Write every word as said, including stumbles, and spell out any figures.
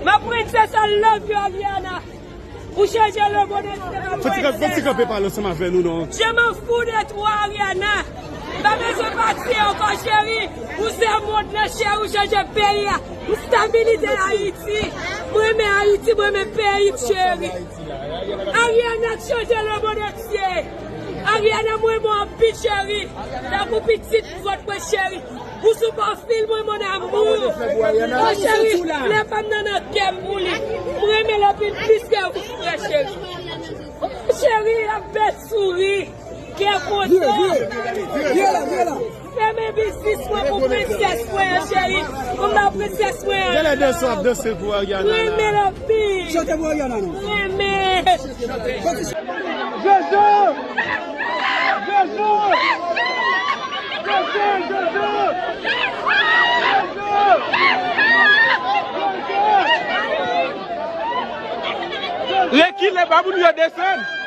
My princess, I love you, Ariana. Ou chanje le monde. Fò ti kanpe pale ansanm avè nou non. Je m'en fous de toi, Ariana. M pa bezwen pati ankò, cheri. Ou se mond lan, cheri, ou chanje peyi a. Ou stabilize Ayiti. Mwen renmen Ayiti, mwen renmen peyi m, cheri. Ariana chanje le monde entier. Ariana, mwen renmen w anpil, cheri. Tankou pitit vant mwen, cheri. Ou sou pwofil mwen, mon amour. Mon cheri, lè pa m nan nan kè m pou li. M renmen l anpil plis ke ou frè, cheri. Cheri, l ap bèl souri. Kè kontan. Fèmen biznis mwen pou prensès mwen an, cheri. Pou m ba prensès mwen an. Genlè danse w ap danse pou Ariana. M renmen l anpil. Chante pou Ariana non. M renmen. Jojo! Jojo! Jojo! Jojo! Rekile, ba moun yo desann.